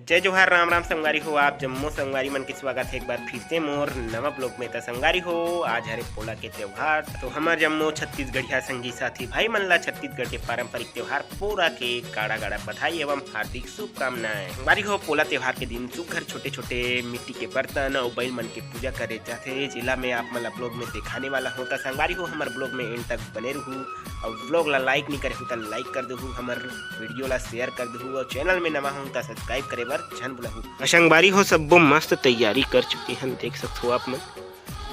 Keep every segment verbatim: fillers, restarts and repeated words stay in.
जय जोहार, राम राम संगवारी हो। आप जम्मो संगवारी मन के स्वागत हे एक बार फिर से मोर नवा ब्लॉग में। त संगवारी हो, आज हरे पोला के त्योहार, तो हमर जम्मो छत्तीसगढ़िया संगी साथी भाई मन ला छत्तीसगढ़ के पारंपरिक त्योहार पोला के गाड़ा गाड़ा बधाई एवं हार्दिक शुभकामनाएं। संगवारी हो, पोला त्योहार के दिन सुघर छोटे छोटे मिट्टी के बर्तन अउ बैल मन के पूजा करे जाथे, जेला मैं आप मन ला ब्लॉग में दिखाने वाला हूँ। त संगवारी हो, हमर ब्लॉग में एंड तक बने रहू। अउ ब्लॉग ला लाइक नहीं करे हो त लाइक कर देहू, हमर वीडियो ला शेयर कर देहू, अउ चैनल में नवा हो त सब्सक्राइब करे बर झन भुलाहू। अउ संगवारी हो, सब्बो मस्त तैयारी कर चुके हन, देख सकथो आप मन।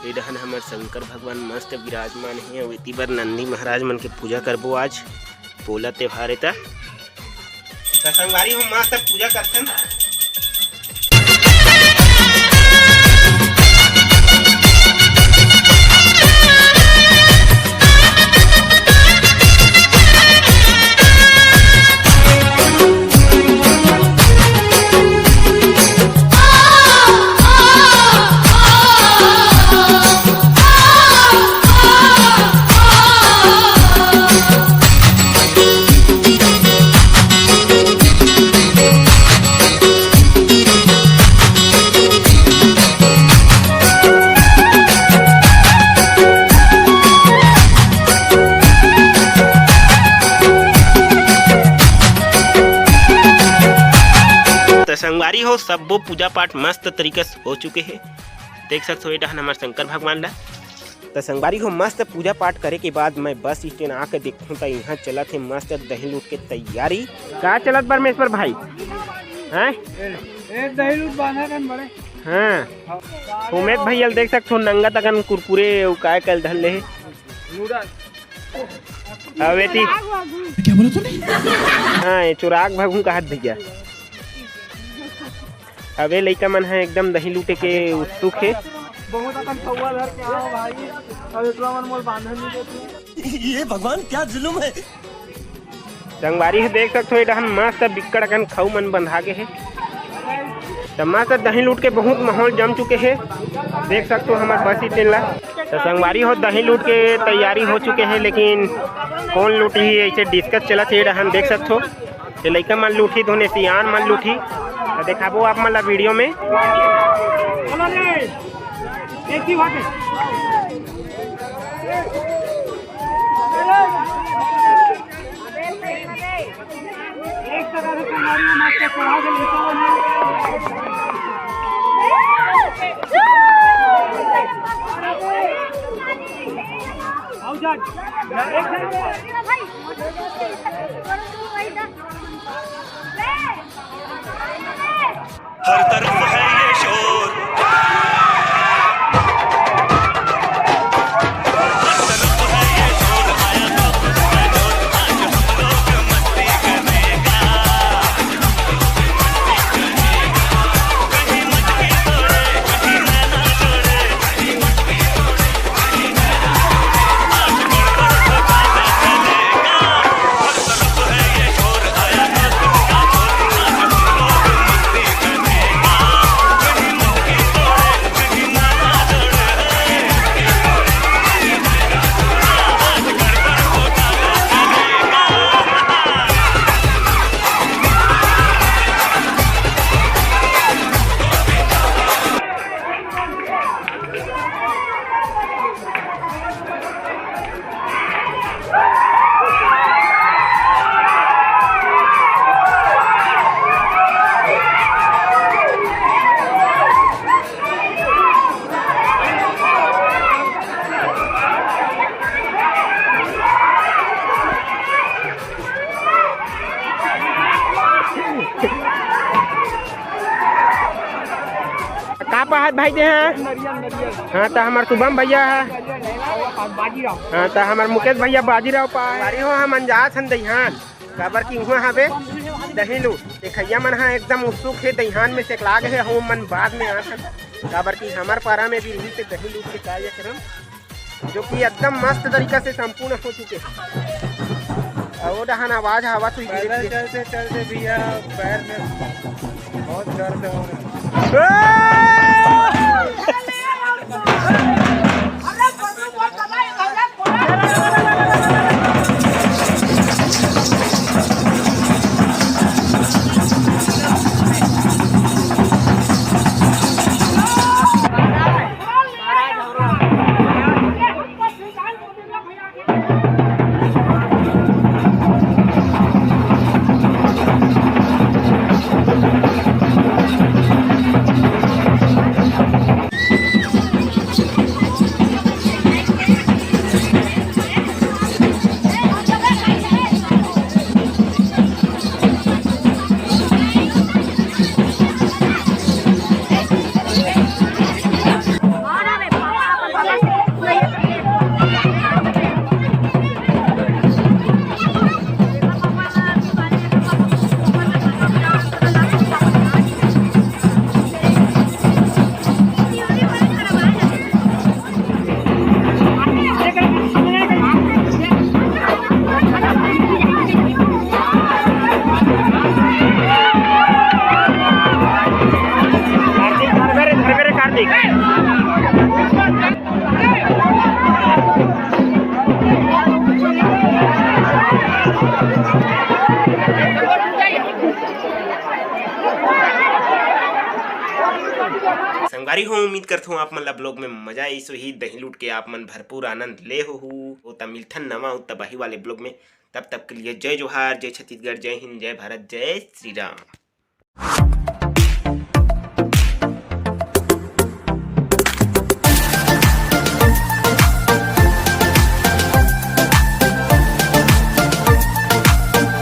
ए डहन हमर शंकर भगवान मस्त विराजमान हे, अउ एती बर नंदी महाराज मन के पूजा करबो आज, पोला त्योहार हे त। त संगवारी हो, मस्त पूजा करथन। त संगवारी हो, सब्बो पूजा पाठ मस्त तरीका से हो चुके हे। देख सकथो, ए डहन हमर शंकर भगवान ला। त संगवारी हो, मस्त पूजा पाठ करे के बाद मैं बस स्टैंड आके देखूं त इहाँ चलत हे मस्त दही लूट के तैयारी। का चलत परमेश्वर भाई? हैं? ए, ए, दही लूट बांधा कन बड़े। हाँ। उमेश भैया ल देख सकथो, नंगा तकन कुरकुरे अउ काय कल धर ले हे। नूडल्स। अबे ती। क्या बोला तूने? हाँ, ये चुराग भागू कहत भैया। अबे लइका मन ह एकदम दही लूटे के उत्सुक हे। बहुत अकन पौवा धर के आओ भाई, अब एकरा मन मोल बांधन नहीं देते। ये भगवान, क्या जुल्म है। संगवारी हो, देख सकथो, ए डहन मस्त बिक्कट अकन खऊ मन बंधा गे हे। त मस्त दही लूट के बहुत माहौल जम चुके हे। देख सकथो हमर बस स्टैंड ला। त संगवारी हो, दही लूट के तैयारी हो चुके हे, लेकिन कौन लूटही, ऐसे डिस्कस चलत हे ए डहन, देख सकथो। ये लइका मन लूटही, धोने सियान मन लूटही। त देखाबो आप मन ला वीडियो में। एक ही बात है। एक तरह से कनारी में मार के चढ़ा के लेता हुआ नहीं। आओ जा। एक तरह से हर तरफ है ये शोर। का पाहत भाई दे हैं? हाँ, त हमर शुभम भैया है। हाँ, त हमर मुकेश भैया बाजीराव पाए। अरे हो, हमन जात हन दइहान, काबर कि उहाँ हवे दही लूट। देखइया मन ह एकदम उत्सुक हे, दइहान में से लाग हे, हम मन बाद में आत हन, काबर कि हमर पारा में भी रही से दही लूट के कार्यक्रम। जो कि एकदम मस्त तरीका से संपूर्ण हो चुके हैं। और वो डहान आवाज हवा तो पैदल चलते चलते भैया पैर में बहुत दर्द हो रहा है। संगवारी हो, उम्मीद करथों आप मन ला ब्लॉग में मजा आइस होही। दही लूट के आप मन भरपूर आनंद ले होहू। तो त मिलथन नवा अउ तबाही वाले ब्लॉग में। तब तक के लिए जय जोहार, जय छत्तीसगढ़, जय हिंद, जय भारत, जय श्री राम।